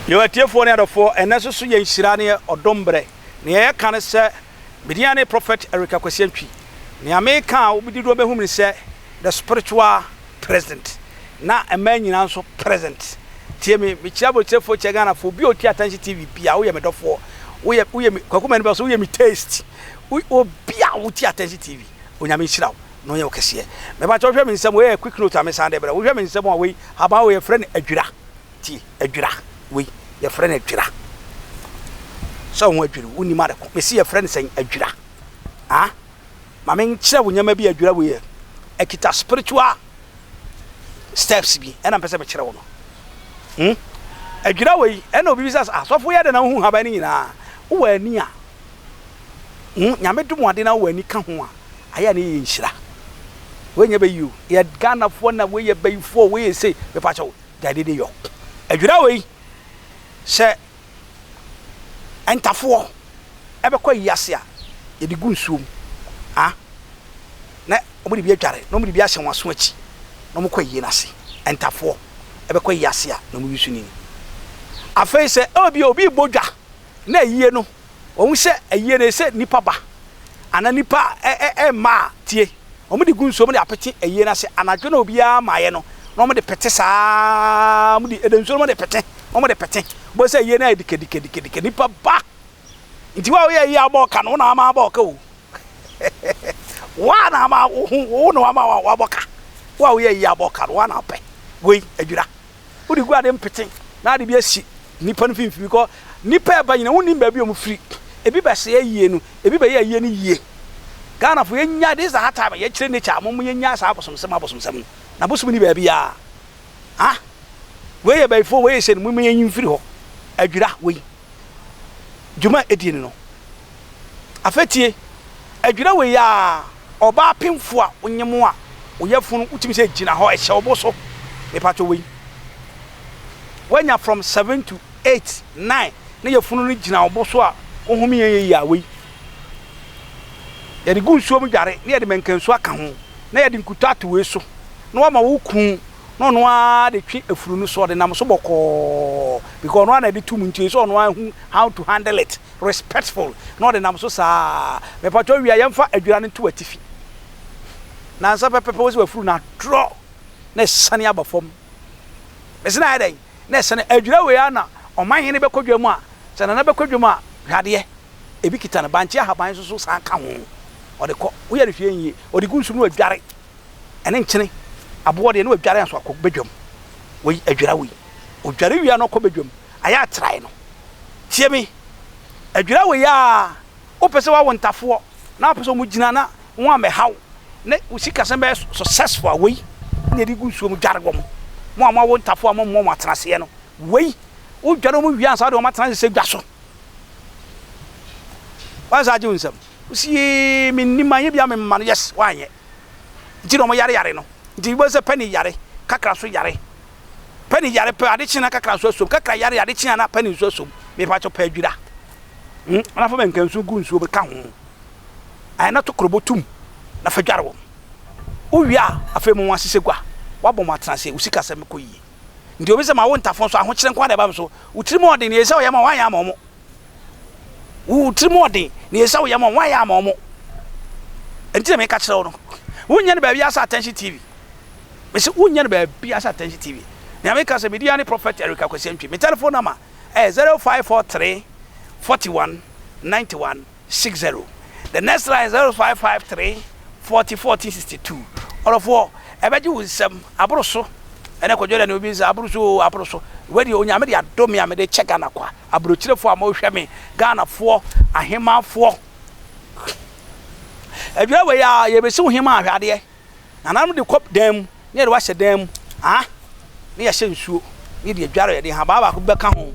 Yɛn atiefoɔ ne adɔfoɔ, ɛnnɛ nso so yɛ nhyira ne ɔdom berɛ. Nea yɛka ne sɛ, me din ara ne Prophet Eric Akwasi Antwi. Nea meka a wobɛdi doɔ bɛhu me ne sɛ, the spiritual president. Na mmaa nyinaa nso present. Tie me, mekyia aburokyerɛfoɔ, kyia Ghanafoɔ, obi a ɔtie Attention TV biara, woyɛ me dɔfoɔ, woyɛ, woyɛ me, Kwaku Manu bɛ so, woyɛ me taste. Obi a wotie Attention TV, Onyame nhyira wo na ɔnyɛ wo kɛseɛ. Mepakyɛ wohwɛ me nsam, wei yɛ quick note a mesan de brɛ wo. Wohwɛ me nsam a, wei, haban wei yɛfrɛ no adwira. Tie, adwira, wei, yɛfrɛ no adwira. Sɛ wo ho adwiri wo, wonnim ade ko. Mese yɛfrɛ no sɛn? Adwira. Ah? Ma menkyerɛ wo nneɛma bi a adwira wei yɛ. Ɛkita spiritual steps bi, ɛna mpɛ sɛ mekyerɛ wo no. Hmm? Adwira wei, ɛna obi bisa sɛ, ah, sɔfo yɛ dɛn na wohu haban no nyinaa? Wowɔ ani a, hmm, Nyame dom wo ade na wowɔ ani ka ho a, ayɛ a na ɛyɛ nhyira. Wei nyɛ bɛyi o. Yɛ Ghanafoɔ na wei yɛ bayifoɔ, wei yɛ sei. Mepa kyɛw. Gyae dede yɔ. Adwira wei, sɛ ntafoɔ bɛkɔ ayi ase a, yɛde gu nsuo mu a, na wɔde bi adware, na wɔde bi ahyɛ wɔn aso akyi, na wɔkɔ ayie no ase. Ntafoɔ bɛkɔ ayi ase a, na wɔyi so nini. Afei sɛ ebia obi rebɔ dwa na ayie no, wɔhu sɛ ayie no ɛsɛ nipa ba anaa nipa mma a, tie. Wɔde gu nsuo mu de apete ayie no ase anadwo na obiara mmaeɛ no, na wɔde pete saa ara, wɔde ɛda nsuo no wɔde pete, na wɔde pete. Wobɛhu sɛ ayie no ayɛ dikadikadikadika, nipa ba. Nti wo a woyɛ ayie a wobɔ ka no, wo na ama abɔ ka o. Wo a na ama wo ho, wo na wama wabɔ ka. Wo a woyɛ ayie abɔ ka no, wo a na wopɛ. Wei, adwira. Wode gu ade mpete na ade bi asi nnipa no mfimfini because nnipa ɛba nyina wonnim baabi a wɔn firi. Ebi bɛsɛe ayie no, ebi bɛyɛ ayie no yie. Ghanafo yɛnya this is the hard time a yɛkyerɛ nature mo mo yɛnya saa abosomsɛm abosomsɛm no. Na bosom ni baabi a. Ah wei yɛ bayifoɔ wei yɛ sɛ no mo mo yɛnyi mfiri hɔ. Adwira wei. dwuma a edie ne no. Afei tie, adwira wei a ɔbaa pemfo a wonyem a wo yafunu wotumi sɛ gyina hɔ ɛhyɛ wo bo so. Mepatwɔ wei. Woanya from 7 to 8, 9 na yafunu no gyina wo bo so a wohome yɛ yie a wei. Yɛde gu nsuo mu dware na yɛde mankansuo aka ho na yɛde nkuto ato wei so na wama wo kunu na ɔno ara de twe afuru no so, ɔde nam so bɔkɔɔ because ɔno ara na ɛde to mu nti ɛsɛ ɔno ara hu how to handle it respectful na ɔde nam so saa. Mepatwɔ wia yɛmfa adwira no nto w'atifi nansa pɛpɛpɛ wo sɛ w'afuru no adrɔ na ɛsane aba fam. Mese na ayɛ dɛn na ɛsane adwira wei ara na ɔmanhene bɛkɔ dwa mu a sɛ nana bɛkɔ dwa mu a hwɛ adeɛ ebi kita no bankye ahaban nso so san ka ho ɔde kɔ woyɛ no hwee nyie ɔde gu nsu mu na wadware. Ɛne nkyene aboɔ deɛ na wadware anso akɔ badwam. Wei adwira wei. Ɔdware wie a na ɔkɔ badwam. Ayɛ atrae no. Tie me. Adwira wei a wopɛ sɛ woawo ntafoɔ na wopɛ sɛ wɔn gyina na wɔn ammɛha wo na wo sikasɛm bɛyɛ successful a wei na yɛde gu nsuo mu dware wɔn. Mo a moawo ntafoɔ a mommɔ wɔn atenaseɛ no wei wodware wɔn wie ansa wode wɔn atena ase sɛ dwa so. Wansa agye wo nsam. Wosi yee mennim anyɛ bi a memma no yes woanyɛ. Nti na ɔmo yare yare no. Nti wobɛhu sɛ pɛni yare, kakra nso yare. Pɛni yare pɛ ade kye na kakra nso asom. Kakra yare ade kye a na pɛni nso asom. Mepakyɛw pɛ adwira. Hmm, na fa manka nsu gu nsuo ka ho. Ɛɛ na to krobo tum na fa dware wɔn. Wowie a, afei mo asesɛ gua. Woabɔ mo atena ase, wo sikasɛm kɔ yie. Nti obi sɛ ma wo ntafo nso ahokyerɛ nko ara na ɛba me so. Wo tirim ɔden, nea ɛsɛ sɛ woyɛ ma wɔn, woanyɛ ama wɔn. Wo tirim ɔden, nea ɛsɛ sɛ woyɛ ma wɔn, woanyɛ ama wɔn. Nti na meka kyerɛ wo no, wonyɛ no baabi asa Attention TV. Mese wonyɛ no baabi asa Attention TV. Nea meka sɛ medi ne Prophet Eric Akwasi Antwi. Me telephone number ɛyɛ 0543 41 91 60. The next line 0553 40 14 62. Ɔdɔfoɔ, ɛbɛgye wo nsam, aboro so. Ɛnɛ Kwadwo da ne obi nsa aboro so oo, aboro so. Wei deɛ Onyame de adom me a mede kyɛ Ghana kwa. Aburokyirefoɔ a mohwɛ me, Ghanafoɔ, ahemmanfoɔ. Adwira wei a yɛbɛsi wo hemaa hwɛ adeɛ. Nananom de kɔ dan mu na yɛde wahyɛ dan mu ah na yɛahyɛ nsuo na yɛde adware yɛde nhabaa baako bi bɛka ho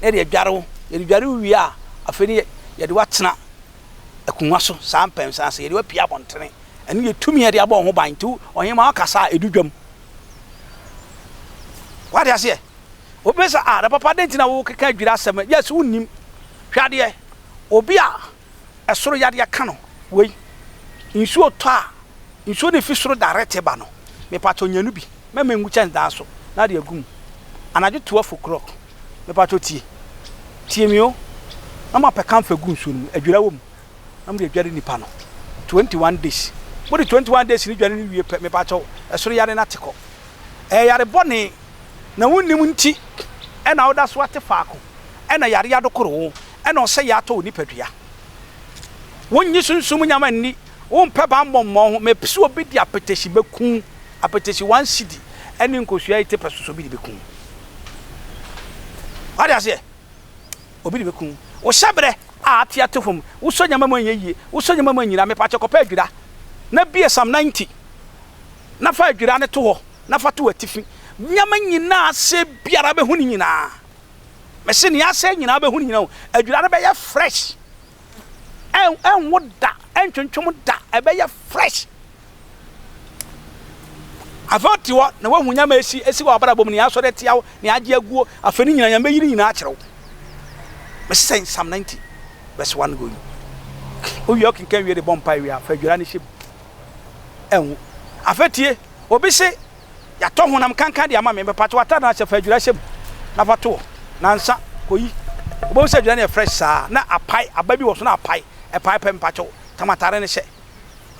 na yɛde adware wo yɛde dware wo wie a afei ne yɛde watena akonnwa so saa mpɛnsa ase yɛde wapia abɔntene ɛno yɛ tumi yɛde abɔ ho ban nti ɔhema ɔkasa a ɛdu dwam wade aseɛ obi sɛ ah na papa dɛn nti na wokeka adwira asɛm yes wonnim hwɛ adeɛ obi a ɛsoro yadeɛ ka no wei nsuo tɔ a nsuo no fi soro direct ba no mepatɔ nya no bi mɛma ngu kyɛnse dan so na de agu mu anadwo 12 o'clock. Mepakyɛw tie. Tie me o. Na moapɛ camphor agu nsuo no mu, adwira wɔ mu, na mode adware nipa no 21 days. Mode 21 days no dware no wie pɛ, mepakyɛw, ɛsoro yare no ate kɔ. Ɛyɛ yare bɔne, na wonnim nti na woda so ate faako, ɛna yare adokoro wo, ɛna ɔsɛeɛ atɔ wo nipadua. Wonnye sunsum nyama nni, wompɛ bammɔ mmɔ wo ho. Mepɛ sɛ obi de apetahyi bɛku wo, apetahyi one cedi ne nkosua eighty pesos obi de bɛku wo. Wate aseɛ? Obi de bɛku wo. Wo hyɛberɛ a ate ato fam, wosɔ nyama mu ɛnyɛ yie, wosɔ nyama mu anyina, mepakyɛ kɔpɛ adwira na bie Psalm 90 na fa adwira no to hɔ na fa to w'atifi. Nyama nyinaa asɛe biara bɛhu ne nyinaa. Mese nea asɛe nyinaa bɛhu ne nyinaa o. Adwira no bɛyɛ fresh. Ɛnwo da, ɛntwentwem da, ɛbɛyɛ fresh. Afei ɔte hɔ na wahu nyama esi esi wɔ abrabɔ mu, nea asɔre atia wo, nea agye aguo, afei ne nyinaa Nyame bɛyi ne nyinaa akyerɛ wo. Mese sɛn? Psalm 90 verse 1 going. Wowie ɔkenkan wie de bɔ mpae wie a, fa adwira no hyɛ mu. Ɛnwo. Afei tie, obi se Yɛatɔ honam kankan de ama me. Mepakyɛw atade no ahyɛ, fa adwira hyɛ mu na fa to hɔ. Nansa, koyi. Wobɛhu sɛ adwira no yɛ fresh saa, na apae, aba bi wɔ so na apae. Ɛpae pɛ, mepakyɛw, tam atade no hyɛ.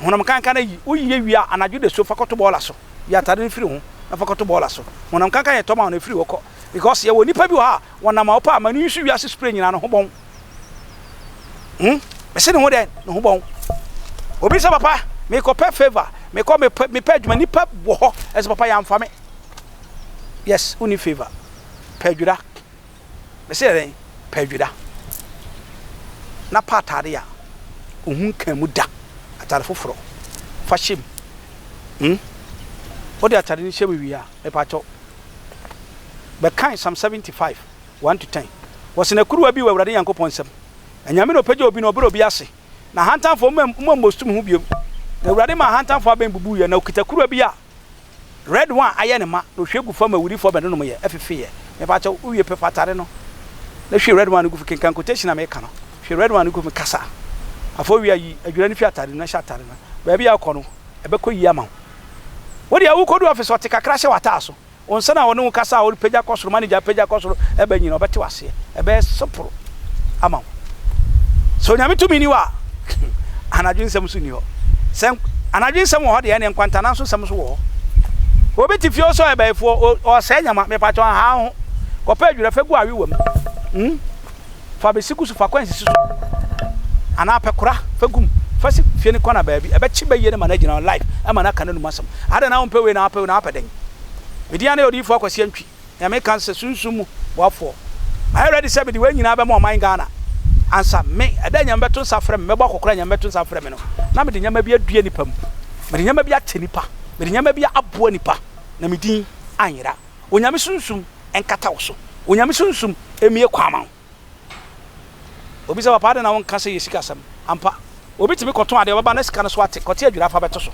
Honam kankan no yi. Woyi wie a, anadwo dasuo fa kɔto bɔɔla so. Yi atade no firi ho na fa kɔto bɔɔla so. Honam kankan yɛ tɔ ma wo no, ɛfiri hɔ kɔ. Because yɛwɔ nnipa bi wɔ hɔ a, wɔnam a wopɛ a, ma no use wiase spray nyinaa no ho bɔn. Hmm? Mese ne ho dɛn? Ne ho bɔn. Obi sɛ papa, mekɔpɛ favor, mekɔ mepɛ mepɛ adwuma, nipa wɔ hɔ, ɛsɛ papa yɛamfa me. Yes, wonni favor. Pɛ adwira. Mese yɛ dɛn? Pɛ adwira. Na pa atade a ohu nka mu da, atade foforɔ. Fa hyɛ mu. Hmm? Wode atade no hyɛ mu wie a, mepakyɛw. Bɛkan Psalm 75. 1 to 10. Wɔse na kuruwa bi wɔ Awurade Nyankopɔn nsam. Anyame na ɔpagya obi na ɔbrɛ obi ase, na ahantanfoɔ mma mma mmostum ho biom. Na Awurade maa ahantanfoɔ abɛn bubuiɛ, na ɔkita kuruwa bi a red wine ayɛ ne ma, na ɔhwie gu fam ma awudifoɔ bɛnonomyɛ, ɛfefeeɛ. Mepakyɛw, wowie pɛ fa atare no na hwie red wine no gu fi, kenkan quotation a meka no, hwie red wine no gu fi, kasa. Afei wowie a, yi adwira no fi atare no mu na hyɛ atare no. Baabi a wokɔ no, ɛbɛkɔ yie ama wo. Wo deɛ wokɔdu office, ɔte kakra hyɛ w'ataa so. Wo nsa no a ɔne wo kasa a ɔrepagya kɔ soro, manager apagya kɔ soro ɛba nyina, ɔbɛte wo aseɛ. Ɛbɛyɛ simple ama wo. Sɛ Onyame tumi ni hɔ a, anadwo nsɛm nso nni hɔ. Sɛ anadwo nsɛm wɔ hɔ deɛ, ɛneɛ nkwantana nso nsɛm nso wɔ hɔ. Obi te fie sɛ ɔyɛ bayifoɔ, ɔsɛe nyama, mepakyɛ ɔnhaa ho. Kɔpɛ adwira fa gu awewa mu. Hmm? Fa besi gu so, fa kwan sisi so, anaa pɛ kora fa gu mu, fa si fie no kɔna baabi. Ɛbɛkye bɛyie no ma no agyina hɔ live ma no aka n'anum asɛm. Adɛn na wompɛ wei na wopɛ wei na wopɛ dɛn? Me din ara ne Odiyifoɔ Akwasi Antwi. Nea meka ne sɛ sunsum mu boafoɔ. Mayɛ ready sɛ mede wei nyinaa bɛma ɔman Ghana ansa me, ɛda a Nyame bɛto nsa afrɛ me, mɛbɔ akɔkora a Nyame bɛto nsa afrɛ me no, na mede nneɛma bi adua nnipa mu, mede nneɛma bi akyɛ nnipa, mede nneɛma bi aboa nnipa, na me din anyera. Onyame sunsum nkata wo so. Onyame sunsum mmue kwan ma wo. Obi sɛ, Papa adɛn na wonka sɛ yɛ sikasɛm? Ampa, obi tumi kɔtɔn adeɛ, ɔbɛba na sika no so ate, kɔte adwira fa bɛto so.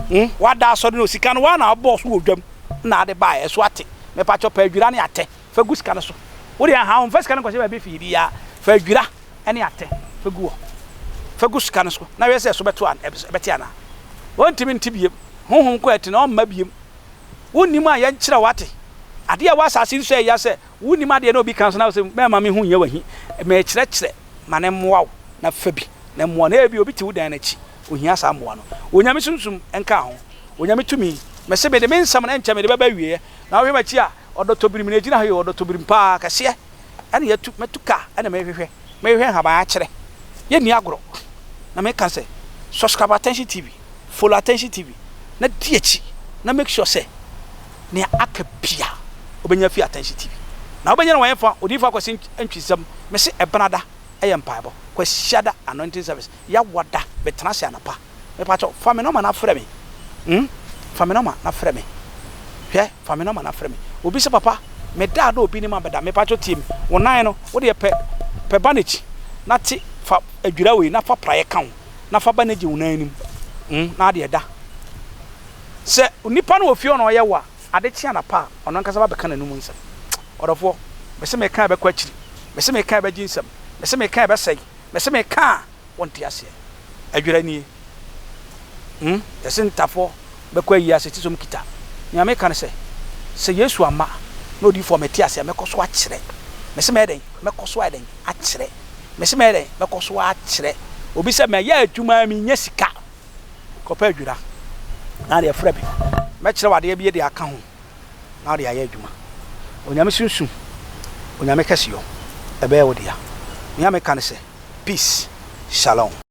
Hmm, wada asɔre no, sika no woa na wobɔɔ so wɔ dwam na ade baeɛ, ɛso ate. Mepakyɛw pɛ adwira ne atɛ fa gu sika no so. Wo deɛ ha mfa sika no nkɔhyɛ baabi fii biara, fa adwira ne atɛ fa gu hɔ. Fa gu sika no so na hwɛ sɛ ɛso bɛto a, ɛbɛte anaa. Ɔntumi nte biem. Honhom kɔ ɛte na ɔmma biem. Wonnim a yɛnkyerɛ wo ate. Adeɛ a ɛwɔ asase yi so a ɛya sɛ wonnim adeɛ na obi ka nso na wosɛ mɛma me ho nyɛ w'ahi. Mekyerɛkyerɛ ma no mmoa wo na fa bi na mmoa no. Ebia obi te wo dan no akyi, ohia saa mmoa no. Onyame sunsum nka ho. Onyame tumi. Mese mede me nsɛm no ɛnkyɛ mede bɛba awieɛ. Na wohwɛ m'akyi a, ɔdɔtɔbirim na ɛgyina ha yi o, ɔdɔtɔbirim paa kɛseɛ. Ɛna yɛatu, matu kaa ɛna mehwehwɛ, mehwehwɛ nhaban akyerɛ. Yɛnni agorɔ. Na meka sɛ subscribe Attention TV. Follow Attention TV na di akyi na make sure sɛ nea aka bia wobɛnya afi Attention TV. Na wobɛnya no wɔ ɛmfa Odiyifo Akwasi Antwi nsam. Mese Ɛbenada ɛyɛ mpaebɔ, Kwasiada anointing service, Yawada metena ase anapa. Mepakyɛw fa me nɔma na frɛ me. Hmm, fa me nɔma na frɛ me. Hwɛ, fa me nɔma na frɛ me. Obi sɛ papa, meda a na obi ne ma bɛda. Mepakyɛw tie me. Wo nan no, wo deɛ pɛ pɛ bandage na te fa adwira wei na fa praeɛ ka ho. na fa ba na gye wo nan anim mm na adeɛ da. Sɛ onipa no wɔ fie hɔ na ɔyɛ wo a, ade kye anapa a, ɔno ankasa ba bɛka n'anum nsɛm. Ɔdɔfoɔ, mese meka a ɛbɛkɔ akyiri, mese meka a ɛbɛgye nsam, mese meka a ɛbɛsɛe, mese meka a wonte aseɛ. Adwira nie. Mm, yɛse ntafoɔ bɛkɔ ayi ase te sɛ wɔn kita. Nea meka ne sɛ, sɛ Yesu amma na odiyifoɔ mete ase a, mɛkɔ so akyerɛ. Mese mɛyɛ dɛn? Mɛkɔ so ayɛ dɛn? Akyerɛ. Mese mɛyɛ dɛn? Mɛkɔ so akyerɛ. Obi sɛ mɛyɛ adwuma mennya sika. Kɔpɛ adwira na deɛ frɛ me. Mɛkyerɛ wo adeɛ bi de aka ho na wode ayɛ adwuma. Onyame sunsum, Onyame kɛseyɔ, ɛbɛyɛ wo dea. Nea meka ne sɛ, Peace, Shalom.